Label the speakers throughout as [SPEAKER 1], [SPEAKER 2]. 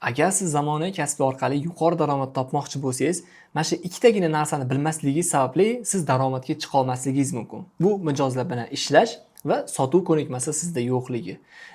[SPEAKER 1] Agar siz zamonaviy kasb orqali yuqori daromad topmoqchi bo'lsangiz, mana shu ikkitagina narsani bilmasligingiz sababli siz daromadga chiqa olmasligingiz mumkin. Bu mijozlar bilan ishlash va sotuv ko'nikmasi sizda yo'qligi.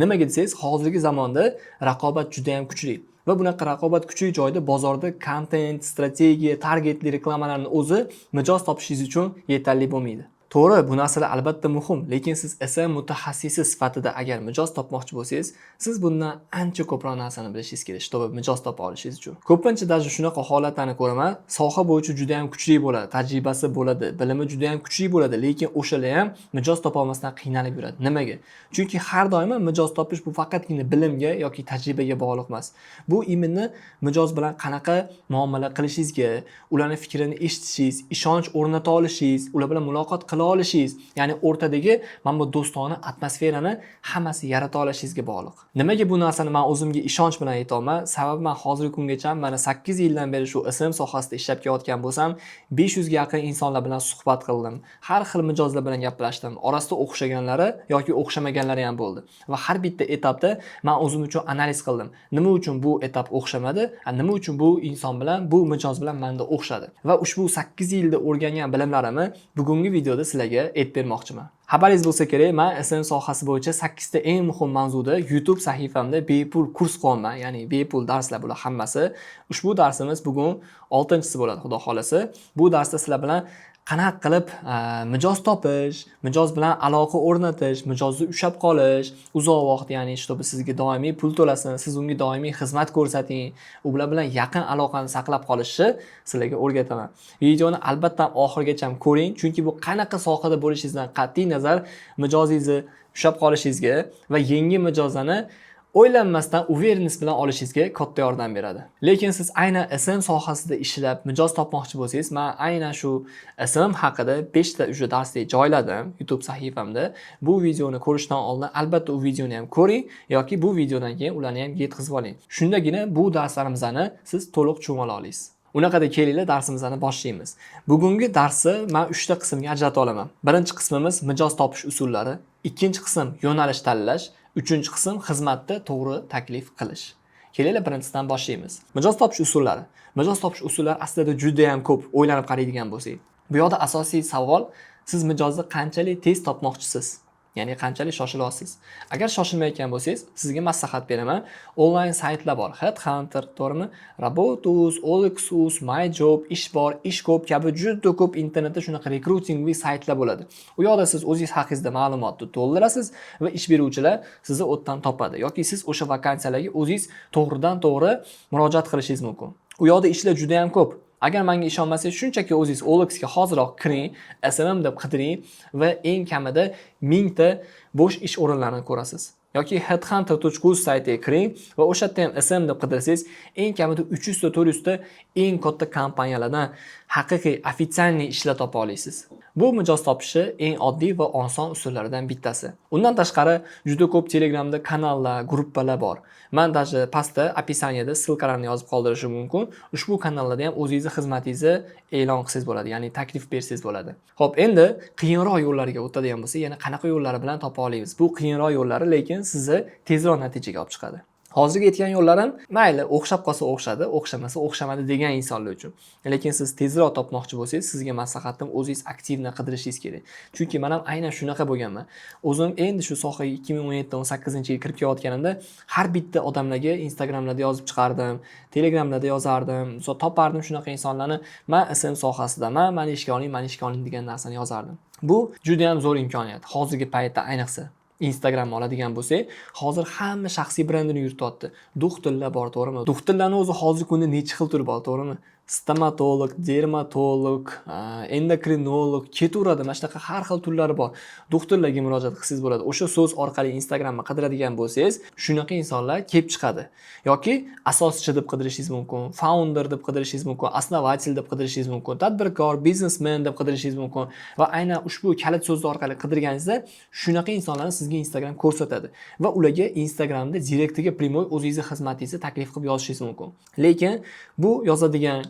[SPEAKER 1] Nimaga desangiz, hozirgi zamonda raqobat juda ham kuchli. Va bunaqa raqobat kuchli joyda bozorda kontent, strategiya, targetli reklamalarni o'zi mijoz topishingiz uchun yetarli bo'lmaydi. To'g'ri, bu narsalar albatta muhim, lekin siz SMM mutaxassisi sifatida agar mijoz topmoqchi bo'lsangiz, siz bundan ancha ko'proq narsani bilishingiz kerak, чтобы mijoz topa olishingiz uchun. Ko'pincha даже shunaqa holatlarni ko'raman, soha bo'yicha juda ham kuchli bo'ladi, tajribasi bo'ladi, bilimi juda ham kuchli bo'ladi, lekin o'shalar ham mijoz topa olmasdan qiynalib yuradi. Nimaga? Chunki har doim mijoz topish bu faqatgina bilimga yoki tajribaga bog'liq emas. Bu именно mijoz bilan qanaqa muomala qilishingizga, ularni fikrini eshitishingiz, ishonch o'rnata olishingiz, ular bilan muloqot qila olishingiz, ya'ni o'rtadagi mana bu do'stona atmosferani hammasi yarata olishingizga bog'liq. Nimaga bu narsani man o'zimga ishonch bilan aytyapman? Sababi man hozirgi kungacha mana 8 yildan beri shu SMM sohasida ishlab kelayotgan bo'lsam, 500 ga yaqin insonlar bilan suhbat qildim. Har xil mijozlar bilan gaplashdim. Orasida o'xshaganlari yoki o'xshamaganlari ham bo'ldi. Va har bitta etapda man o'zim uchun analiz qildim. Nima uchun bu etap o'xshamadi? Nima uchun bu inson bilan, bu mijoz bilan menda o'xshadi? Va ushbu 8 yilda o'rgangan bilimlarimni bugungi videoda sizlarga aytib bermoqchiman. Xabaringiz bo'lsa kerak, man SMM sohasi bo'yicha 8 ta eng muhim mavzuda YouTube sahifamda bepul kurs qilyapman, ya'ni bepul darslar bular hammasi. Ushbu darsimiz bugun 6-chisi bo'ladi, xudo xolasa. Bu darsda sizlar bilan qanaqa qilib mijoz topish, mijoz bilan aloqa o'rnatish, mijozni ushlab qolish, uzoq vaqt, ya'ni чтобы sizga doimiy pul to'lasin, siz unga doimiy xizmat ko'rsating, ular bilan yaqin aloqani saqlab qolishni sizlarga o'rgataman. Videoni albatta oxirigacha ko'ring, chunki bu qanaqa sohada bo'lishingizdan qat'iy nazar mijozingizni ushlab qolishingizga va yangi mijozlarni o'ylanmasdan, уверенность bilan olishingizga katta yordam beradi. Lekin siz aynan SMM sohasida ishlab mijoz topmoqchi bo'lsangiz, man aynan shu SMM haqida 5 ta уже darslik joyladim YouTube sahifamda. Bu videoni ko'rishdan oldin albatta u videoni ham ko'ring yoki bu videodan keyin ularni ham yetkazib oling. Shundagina bu darslarimizni siz to'liq tushunib ola olasiz. Unaqada kelinglar, darsimizni boshlaymiz. Bugungi darsni men 3 ta qismga ajrata olaman. Birinchi qismimiz mijoz topish usullari, ikkinchi qism yo'nalish tanlash, uchinchi qism xizmatni to'g'ri taklif qilish. Kelinglar, birinchisidan boshlaymiz. Mijoz topish usullari. Mijoz topish usullari aslida juda ham ko'p, o'ylanib qaraydigan bo'lsak. Bu yoqda asosiy savol: siz mijozni qanchalik tez topmoqchisiz? Ya'ni qanchalik shoshilyapsiz? Agar shoshilmayotgan bo'lsangiz, sizga maslahat beraman. Onlayn saytlar bor. Headhunter, to'g'rimi? Robot.uz, OLX.uz, MyJob, Ish bor, Ish ko'p kabi juda ko'p internetda shunaqa rekrutingli saytlar bo'ladi. U yoqda siz o'zingiz haqingizda ma'lumotni to'ldirasiz va ish beruvchilar sizni u yerdan topadi yoki siz o'sha vakansiyalarga o'zingiz to'g'ridan to'g'ri murojaat qilishingiz mumkin. U yoqda ishlar juda ham ko'p. Agar menga ishonmasangiz, shunchaki o'zingiz OLXga hoziroq kiring, SMM deb qidiring va eng kamida 1000 ta bo'sh ish o'rinlarini ko'rasiz. Yoki headhunter.uz saytiga kiring va o'sha yerda ham SMM deb qidirsangiz, eng kamida 300 ta, 400 ta eng katta kompaniyalardan haqiqiy официальный ishlar topa olasiz. Bu mijoz topishni eng oddiy va oson usullaridan bittasi. Undan tashqari juda ko'p Telegramda kanallar, gruppalar bor. Man даже pastda описание da ссылка larni yozib qoldirishim mumkin. Ushbu kanallarda ham o'zingizni xizmatingizni e'lon qilsangiz bo'ladi, ya'ni taklif bersangiz bo'ladi. Xo'p, endi qiyinroq yo'llarga o'tadigan bo'lsak, yana qanaqa yo'llari bilan topa olamiz? Bu qiyinroq yo'llari, lekin sizni tezroq natijaga olib chiqadi. Hozirgi aytgan yo'llarim mayli, o'xshab qolsa o'xshadi, o'xshamasa o'xshamadi degan insonlar uchun. Lekin siz tezroq topmoqchi bo'lsangiz, sizga maslahatim, o'zingiz активно qidirishingiz kerak. Chunki men ham aynan shunaqa bo'lganman. O'zim endi shu sohaga 2017-18 yil kirib kelayotganimda har bitta odamlarga Instagramlarda yozib chiqardim, Telegramlarda yozardim. Misol, topardim shunaqa insonlarni, "Man SMM sohasidaman, mani ishga oling, mani ishga oling" degan narsani yozardim. Bu juda ham zo'r imkoniyat. Hozirgi paytda ayniqsa. Instagramni oladigan bo'lsak, hozir hamma shaxsiy brendini yurityapti. Doktorlar bor, to'g'rimi? Doktorlarni o'zi hozirgi kunda necha xil turi bor, to'g'rimi? Stomatolog, dermatolog, endokrinolog ketaveradi. Mana shunaqa har xil turlari bor. Doktorlarga murojaat qilsangiz bo'ladi. O'sha so'z orqali Instagramni qidiradigan bo'lsangiz, shunaqa insonlar kelib chiqadi. Yoki asoschi deb qidirishingiz mumkin, founder deb qidirishingiz mumkin, основатель deb qidirishingiz mumkin, tadbirkor, biznesmen deb qidirishingiz mumkin va aynan ushbu kalit so'zni orqali qidirganingizda shunaqa insonlarni sizga Instagram ko'rsatadi va ularga Instagramda direktiga прямой o'zingizni xizmatingizni taklif qilib yozishingiz mumkin. Lekin bu yozadigan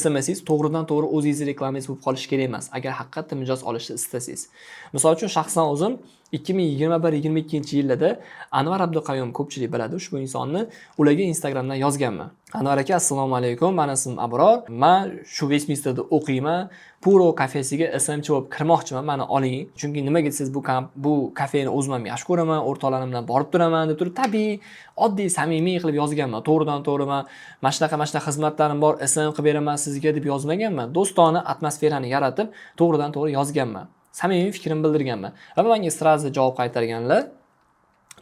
[SPEAKER 1] SMSingiz to'g'ridan to'g'ri o'zingizni reklamangiz bo'lib qolishi kerak emas, agar haqiqatda mijoz olishni istasangiz. Misol uchun, shaxsan o'zim 2021-22 yillarda Anvar Abduqayum, ko'pchilik biladi ushbu insonni, ularga Instagramdan yozganman. "Anvar aka, assalomu alaykum, mani ismim Abror, man shu Vestminsterda o'qiyman, Puro kafesiga SMC bo'lib kirmoqchiman, mani oling. Chunki nimaga desangiz, bu kafeni o'zim ham yaxshi ko'raman, o'rtoqlarim bilan borib turaman", deb turib, tabiiy, oddiy, samimiy qilib yozganman. To'g'ridan to'g'ri man mana shunaqa, mana shunaqa xizmatlarim bor, SM qilib beraman sizga deb yozmaganman. Do'stona atmosferani yaratib, to'g'ridan to'g'ri yozganman. Samimiy fikrimni bildirganman. Va menga сразу javob qaytarganlar,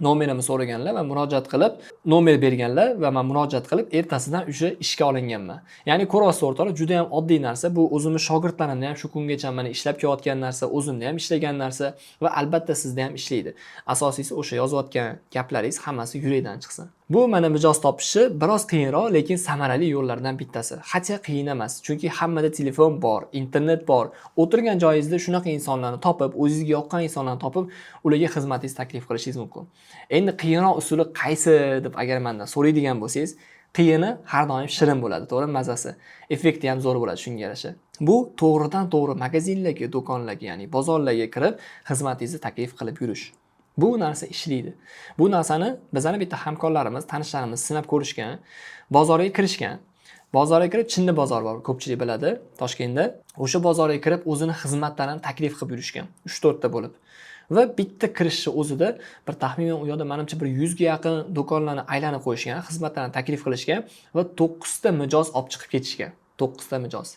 [SPEAKER 1] nomerimni so'raganlar va murojaat qilib, nomer berganlar va man murojaat qilib, ertasidan o'sha ishga olinganman. Ya'ni ko'ryapsiz, o'rtoqlar, juda ham oddiy narsa. Bu o'zimni shogirdlarimda ham shu kungacha mana ishlab kelayotgan narsa, o'zimda ham ishlagan narsa va albatta sizda ham ishlaydi. Asosiysi, o'sha yozayotgan gaplaringiz hammasi yurakdan chiqsin. Bu mana mijoz topishi biroz qiyinroq, lekin samarali yo'llardan bittasi. Хотя qiyin emas, chunki hammada telefon bor, internet bor. O'tirgan joyingizda shunaqa insonlarni topib, o'zingizga yoqqan insonlarni topib, ularga xizmatingizni taklif qilishingiz mumkin. Endi qiyinroq usuli qaysi deb agar mendan so'raydigan bo'lsangiz, qiyini har doim shirin bo'ladi, to'g'rimi? Mazasi, effekti ham zo'r bo'ladi shunga yarasha. Bu to'g'ridan to'g'ri magazinlarga, do'konlarga, ya'ni bozorlarga kirib, xizmatingizni taklif qilib yurish. Bu narsa ishlaydi. Bu narsani bizani bitta hamkorlarimiz, tanishlarimiz sinab ko'rishgan, bozorga kirishgan. Bozorga kirib, Chinni bozor bor, ko'pchilik biladi Toshkentda. O'sha bozorga kirib, o'zini xizmatlarini taklif qilib yurishgan 3-4 ta bo'lib. Va bitta kirishni o'zida bir taxminan u yoqda, manimcha, bir 100 ga yaqin do'konlarni aylanib qo'yishgan, xizmatlarni taklif qilishgan va 9 ta mijoz olib chiqib ketishgan. 9 ta mijoz.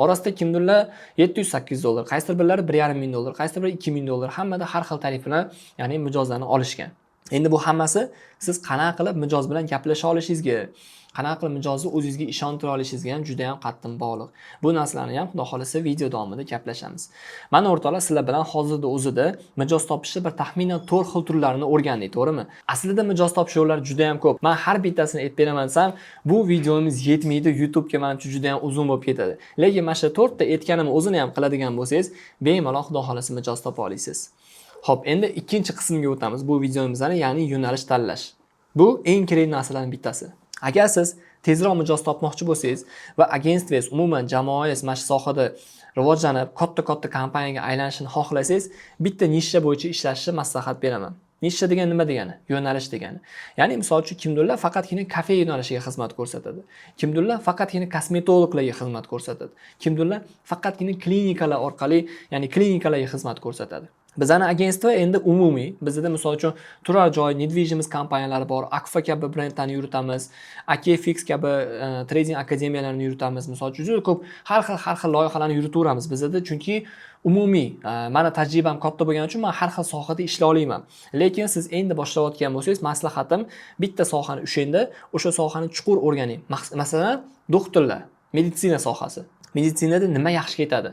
[SPEAKER 1] Orasida kimdirlar 700-800 dollar, qaysidir birlari 1,5 ming dollar, qaysidir biri 2 ming dollar, hammada har xil tarif bilan, ya'ni mijozlarni olishgan. Endi bu hammasi siz qanaqa qilib mijoz bilan gaplasha olishingizga, qanaqa qilib mijozni o'zingizga ishontira olishingizga ham juda ham qattiq bog'liq. Bu narsalarni ham, xudo xohlasa, video davomida gaplashamiz. Mana, o'rtoqlar, sizlar bilan hozirda o'zida mijoz topishni bir taxminan 4 xil turlarini o'rgandik, to'g'rimi? Aslida mijoz topish yo'llari juda ham ko'p. Men har bittasini aytib beraman desam, bu videomiz yetmaydi, YouTube'ga manimcha juda ham uzun bo'lib ketadi. Lekin mana shu to'rtta aytganimni o'zini ham qiladigan bo'lsangiz, bemalol, xudo xohlasa, mijoz topa olasiz. Xo'p, endi ikkinchi qismga o'tamiz bu videomizni, ya'ni yo'nalish tanlash. Bu eng kerakli narsalarning bittasi. Agar siz tezroq mijoz topmoqchi bo'lsangiz va agentstvangiz, umuman jamoangiz mana shu sohada rivojlanib, katta-katta kompaniyaga aylanishini xohlasangiz, bitta nisha bo'yicha ishlashni maslahat beraman. Nisha degan nima degani? Yo'nalish degani. Ya'ni misol uchun, kimdirlar faqatgina kafe yo'nalishiga xizmat ko'rsatadi. Kimdirlar faqatgina kosmetologlarga xizmat ko'rsatadi. Kimdirlar faqatgina klinikalar orqali, ya'ni klinikalarga xizmat ko'rsatadi. Bizani agentstvo endi umumiy. Bizda misol uchun turar joy, недвижимость kompaniyalari bor, Akfa kabi brendlarni yuritamiz, AKFX kabi trading akademiyalarini yuritamiz. Misol uchun, juda ko'p har xil, har xil loyihalarni yuritaveramiz bizada, chunki umumiy mani tajribam katta bo'lgani uchun man har xil sohada ishlay olaman. Lekin siz endi boshlayotgan bo'lsangiz, maslahatim, bitta sohani ushlangda, o'sha sohani chuqur o'rganing. Masalan, doktorlar, meditsina sohasi. Meditsinada nima yaxshi ketadi?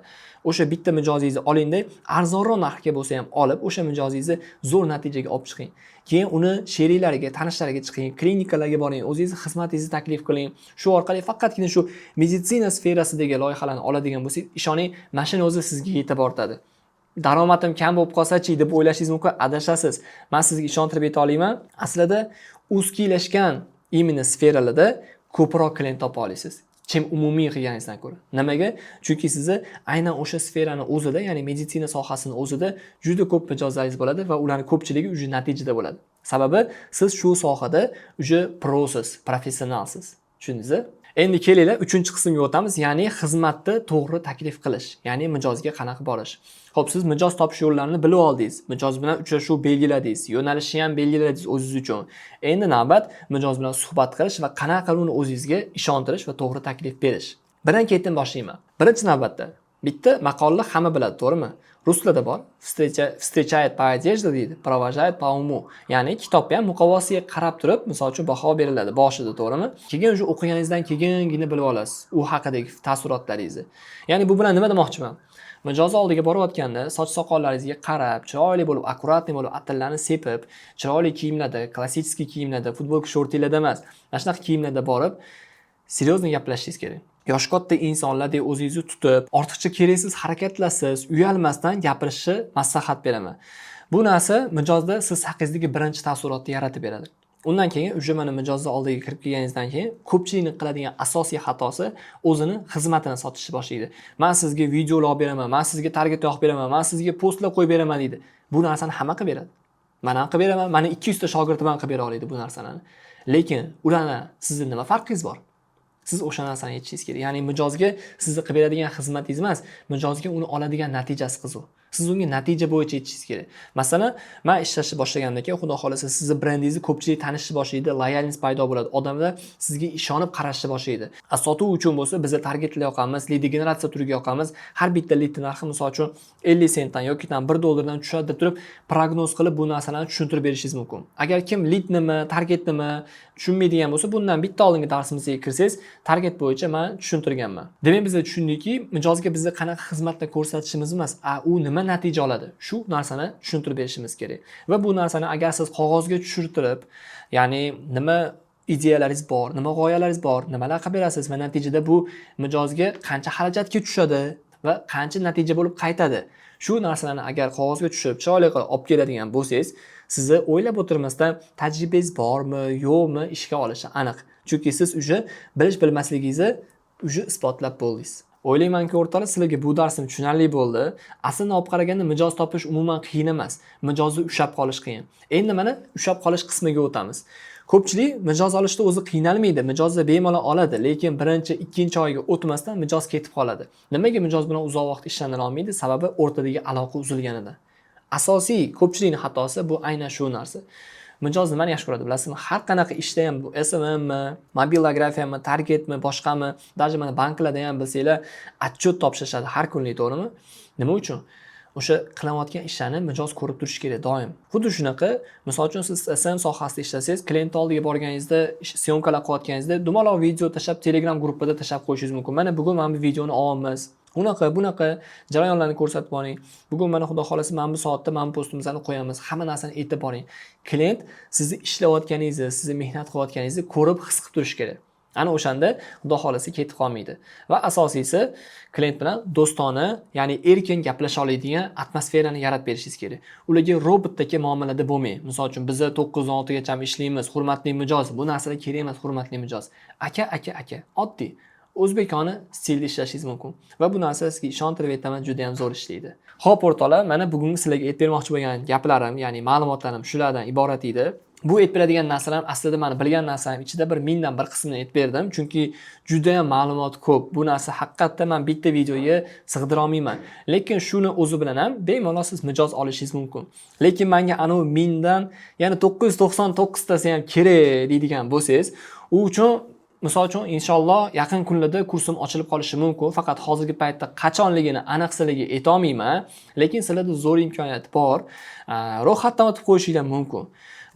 [SPEAKER 1] O'sha bitta mijozingizni olingda, arzonroq narxga bo'lsa ham olib, o'sha mijozingizni zo'r natijaga olib chiqing. Keyin uni sheriklariga, tanishlariga chiqing, klinikalarga boring, o'zingizni xizmatingizni taklif qiling. Shu orqali faqatgina shu meditsina sferasidagi loyihalarni oladigan bo'lsangiz, ishoning, mana shuni o'zi sizga yetib ortadi. Daromadim kam bo'lib qolsa-chi deb o'ylashingiz mumkin, adashasiz. Men sizga ishontirib ayta olaman, aslida узкий lashgan именно sferalarda ko'proq klient topa olasiz, чем umumiy qilganingizdan ko'ra. Nimaga? Chunki sizni aynan o'sha sferani o'zida, ya'ni meditsina sohasini o'zida juda ko'p mijozlaringiz bo'ladi va ularning ko'pchiligi уже natijada bo'ladi. Sababi siz shu sohada уже prosiz, professionalsiz. Tushundingiz? Endi kelinglar, uchinchi qismga o'tamiz, ya'ni xizmatni to'g'ri taklif qilish, ya'ni mijozga qanaqa borish. Xo'p, siz mijoz topish yo'llarini bilib oldingiz, mijoz bilan uchrashuv belgiladingiz, yo'nalishni ham belgiladingiz o'zingiz uchun. Endi navbat mijoz bilan suhbat qilish va qanaqa qilib uni o'zingizga ishontirish va to'g'ri taklif berish. Birin ketin boshlayman. Birinchi navbatda bitta maqolni hamma biladi, to'g'rimi? Ruslarda bor. Встречает по одежде deydi, провожает по уму. Ya'ni kitobga ham muqovosiga qarab turib, misol uchun, baho beriladi boshida, to'g'rimi? Keyin o'sha o'qiganingizdan keyingina bilib olasiz u haqidagi taassurotlaringizni. Ya'ni bu bilan nima demoqchiman? Mijoz oldiga borayotganda soch soqollaringizga qarab, chiroyli bo'lib, аккуратный bo'lib, atirlarni sepib, chiroyli kiyimlarda, klassik kiyimlarda, futbolka shortilarda emas, mana shunaqa kiyimlarda borib, серьезно gaplashishingiz kerak. Yoshi katta insonlardek o'zingizni tutib, ortiqcha keraksiz harakatlarsiz, uyalmasdan gapirishni maslahat beraman. Bu narsa mijozda siz haqingizdagi birinchi taassurotni yaratib beradi. Undan keyin уже mana mijozni oldiga kirib kelganingizdan keyin ko'pchilikni qiladigan asosiy xatosi o'zini xizmatini sotishni boshlaydi. "Man sizga videolar olib beraman, man sizga target yoqib beraman, man sizga postlar qo'yib beraman", deydi. Bu narsani hamma qilib beradi. Man ham qilib beraman, mani 200 ta shogirdim ham qilib bera oladi bu narsani. Lekin ularni sizni nima farqingiz bor? Siz o'sha narsani aytishingiz kerak. Ya'ni mijozga sizni qilib beradigan xizmatingiz emas, mijozga uni oladigan natijasi qiziq. Siz unga natija bo'yicha aytishingiz kerak. Masalan, man ishlashni boshlagandan keyin, xudo xohlasa, sizni brendingizni ko'pchilik tanishni boshlaydi, лояльность paydo bo'ladi. Odamlar sizga ishonib qarashni boshlaydi. A sotuv uchun bo'lsa, biz targetlar yoqamiz, лид generatsiya turiga yoqamiz. Har bitta lidni narxi, misol uchun, 50 sentdan yoki 1 dollardan tushadi deb turib prognoz qilib, bu narsalarni tushuntirib berishingiz mumkin. Agar kim lid nima, target nima tushunmaydigan bo'lsa, bundan bitta oldingi darsimizga kirsangiz, target bo'yicha man tushuntirganman. Demak, biz tushundikki, mijozga bizni qanaqa xizmatlar ko'rsatishimiz emas, a u nima natija oladi, shu narsani tushuntirib berishimiz kerak. Va bu narsani agar siz qog'ozga tushirtirib, ya'ni nima ideyalaringiz bor, nima g'oyalaringiz bor, nimalar qilib berasiz va natijada bu mijozga qancha xarajatga tushadi va qancha natija bo'lib qaytadi, shu narsalarni agar qog'ozga tushirib, chiroyli qilib olib keladigan bo'lsangiz, sizni o'ylab o'tirmasdan tajribangiz bormi, yo'qmi, ishga olishi aniq. Chunki siz уже bilish bilmasligingizni уже isbotlab bo'ldingiz. O'ylaymanki, o'rtoqlar, sizlarga bu darsim tushunarli bo'ldi. Aslini olib qaraganda, mijoz topish umuman qiyin emas. Mijozni ushlab qolish qiyin. Endi mana ushlab qolish qismiga o'tamiz. Ko'pchilik mijoz olishda o'zi qiynalmaydi, mijozni bemalol oladi, lekin birinchi, ikkinchi oyga o'tmasdan mijoz ketib qoladi. Nimaga mijoz bilan uzoq vaqt ishlanila olmaydi? Sababi o'rtadagi aloqa uzilganida. Asosiy ko'pchilikning xatosi bu aynan shu narsa. Mijoz nimani yaxshi ko'radi, bilasizmi? Har qanaqa ishda ham, bu SMMmi, mobilografiyami, targetmi, boshqami, даже mana banklarda ham, bilsanglar, отчет topshirishadi har kunlik, to'g'rimi? Nima uchun? O'sha qilayotgan ishlarni mijoz ko'rib turishi kerak doim. Xuddi shunaqa, misol uchun, siz SMM sohasida ishlasangiz, klient oldiga borganingizda, съёмка lar qilayotganingizda dumaloq video tashlab, Telegram gruppada tashlab qo'yishingiz mumkin. "Mana bugun mana bu videoni olyapmiz. Unaqa, bunaqa jarayonlarni ko'rsatib boring. Bugun mana, xudo xohlasa, mana bu soatda mana bu postimizni qo'yamiz." Hamma narsani aytib boring. Klient sizni ishlayotganingizni, sizni mehnat qilayotganingizni ko'rib, his qilib turishi kerak. Ana o'shanda, xudo xohlasa, ketib qolmaydi. Va asosiysi, klient bilan do'stona, ya'ni erkin gaplasha oladigan atmosferani yaratib berishingiz kerak. Ularga robotdagi muomalada bo'lmang. Misol uchun, biza 9 dan 6 gacha ishlaymiz, hurmatli mijoz. Bu narsalar kerak emas, hurmatli mijoz. Aka, aka, aka. Oddiy o'zbekona stilda ishlashingiz mumkin va bu narsa, sizga ishontirib aytaman, juda ham zo'r ishlaydi. Ho'p, o'rtoqlar, mana bugungi sizlarga aytib bermoqchi bo'lgan gaplarim, ya'ni ma'lumotlarim shulardan iborat edi. Bu aytib beradigan narsalarim aslida mani bilgan narsam ichida bir mingdan bir qismini aytib berdim, chunki juda ham ma'lumot ko'p. Bu narsa haqiqatda man bitta videoga sig'dira olmayman, lekin shuni o'zi bilan ham bemalol siz mijoz olishingiz mumkin. Lekin manga anavi mingdan, ya'ni 999 tasi ham kerak deydigan bo'lsangiz, u uchun, misol uchun, inshaalloh, yaqin kunlarda kursim ochilib qolishi mumkin. Faqat hozirgi paytda qachonligini aniq sizlarga aytolmayman, lekin sizlarda zo'r imkoniyat bor, ro'yxatdan o'tib qo'yishinglar mumkin.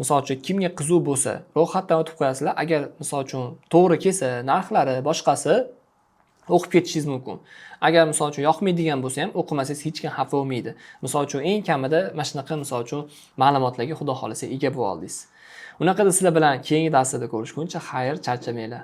[SPEAKER 1] Misol uchun, kimga qiziq bo'lsa, ro'yxatdan o'tib qo'yasizlar. Agar, misol uchun, to'g'ri kelsa narxlari, boshqasi, o'qib ketishingiz mumkin. Agar, misol uchun, yoqmaydigan bo'lsa ham, o'qimasangiz hech kim xafa bo'lmaydi. Misol uchun, eng kamida mana shunaqa, misol uchun, ma'lumotlarga, xudo xohlasa, ega bo'lib oldingiz. Unaqada sizlar bilan keyingi darslarda ko'rishguncha xayr, charchamanglar.